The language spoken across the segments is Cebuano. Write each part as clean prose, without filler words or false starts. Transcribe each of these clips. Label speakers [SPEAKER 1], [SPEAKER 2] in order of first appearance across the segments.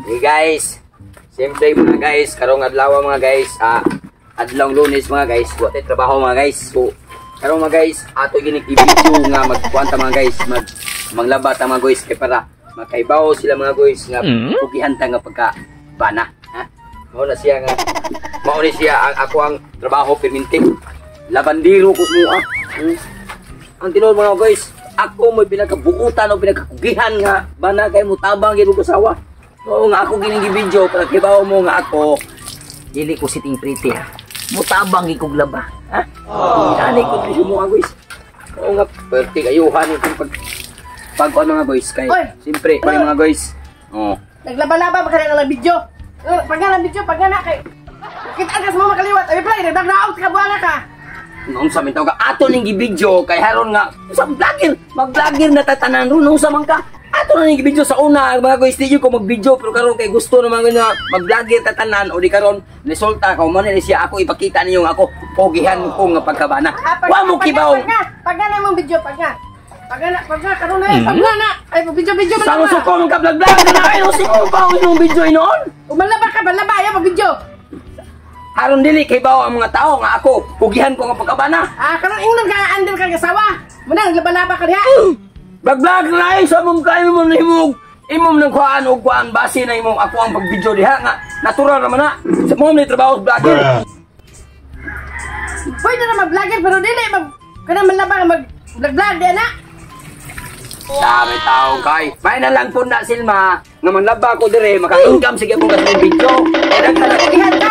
[SPEAKER 1] Hey guys, siyempre mga guys, karong adlaw mga guys, adlawng Lunes mga guys, wa tay trabaho mga guys. So, karong mga guys, ato ginig i-video nga magkuan ta mga guys, maglaba ta mga guys kay para makaibaw sila mga guys nga pugihan ta nga pagka bana, ha? Mao na siya nga mao ni siya ang ako ang trabaho perminti. Labandero ko sa. Ang tinuod mga guys, ako mo'y pinakabuutan o pinakakugihan nga bana kay mutabang gyud ko sawa. Oo nga ako gining video para kibaw mo nga ako dili ko sitting pretty ha. Mutabang gid kog laba, ha? Dali ko diri mo guys. Oo nga perti ayuhan itong pag pag ano mga guys kay siyempre pa mga guys. Oo.
[SPEAKER 2] Naglaba-laba ba ka ng video? Pag nga ng video, pag nga na kay kita ka sa mga kaliwat. Ay play, nagdagdaog ka buanga ka.
[SPEAKER 1] Noon sa mintaw ka ato ning gi-video kay haron nga sa vlogger, mag-vlogger na tatanan ron unsa man ka. Ato na ning gi-video sa una mga guys, di ko mag-video pero karon kay gusto naman nga mag-vlogger tatanan o di karon resulta ka man ni siya ako ipakita ninyo nga ako pogihan ko nga pagkabana. Wa mo kibaw.
[SPEAKER 2] Pag nga na imong video, pag nga. Pag nga na, pag nga karon na, pag nga na. Ay video-video man.
[SPEAKER 1] Sa mo suko man ka vlog-vlog na ay no simo pa imong video inoon.
[SPEAKER 2] Umalaba ka, balaba ayaw pag video.
[SPEAKER 1] Haron dili kay bawo ang mga tao nga ako pugihan ko nga pagkabana.
[SPEAKER 2] Ah, karon ingnon ka andel ka gasawa. Muna naglaba-laba ka diha.
[SPEAKER 1] Vlog-vlog na ay sa mong kayo mo nahimog imong nang kuhaan og kuhaan base na imong ako ang pag-video diha nga natural naman na sa mo ni trabaho sa vlogger.
[SPEAKER 2] Pwede na mag-vlogger pero dili mag kana man laba mag vlog-vlog di na.
[SPEAKER 1] Dami taong kay. May na lang po na silma nga manlaba ko dire maka-income sige akong kasing video. Eh
[SPEAKER 2] nagtanagihan ka.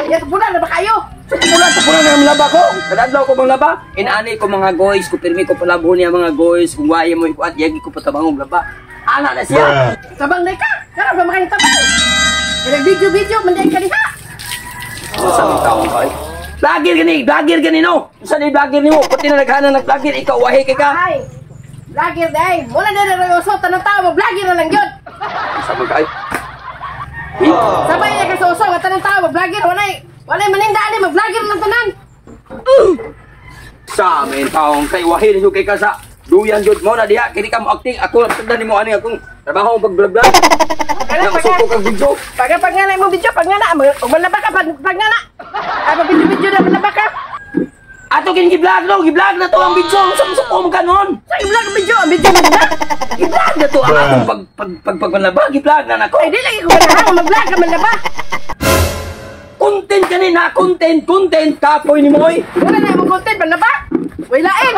[SPEAKER 2] Ya pula na ba kayo?
[SPEAKER 1] Pula pula na manlaba ko. Kadadlaw ko manglaba. Inaani ko mga guys, ko pirmi ko palabho niya mga guys, kung waye mo ikuat yagi ko patabang og laba. Ana na siya.
[SPEAKER 2] Tabang na ka. Karon ba makain tabang? Kaya video-video man di ka diha.
[SPEAKER 1] Sa taong kay. Vlogger gani, vlogger gani no. Usa ni vlogger nimo, pati na naghanan nag vlogger ikaw wahi kay ka.
[SPEAKER 2] Ay. Vlogger day. Wala na na uso tanang tao vlogger na lang gyud.
[SPEAKER 1] Sa man kay.
[SPEAKER 2] Sabay na kay uso nga tanang tao vlogger walay walay maninda ani mag-vlogger lang tanan.
[SPEAKER 1] Sa men taong kay wahi ni kay ka sa duyan jud mo na diha kini ka mo acting ako tagdan nimo ani akong trabaho pag-vlog.
[SPEAKER 2] Kana
[SPEAKER 1] pag kag video.
[SPEAKER 2] Pag pag nga na imong video pag nga na manlaba ka pag nga na. Ay pag video na manlaba ka.
[SPEAKER 1] Ato kini gi-vlog no, gi-vlog na to ang video sa suko mo kanon.
[SPEAKER 2] Sa i-vlog ang video man na.
[SPEAKER 1] Gi-vlog na to ang akong pag pag pag pagmanlaba, gi-vlog na nako.
[SPEAKER 2] Ay di lagi ko ganahan mag-vlog ka manlaba.
[SPEAKER 1] Content kani na content, content kapoy nimo oy.
[SPEAKER 2] Wala na imong content manlaba. Way lain.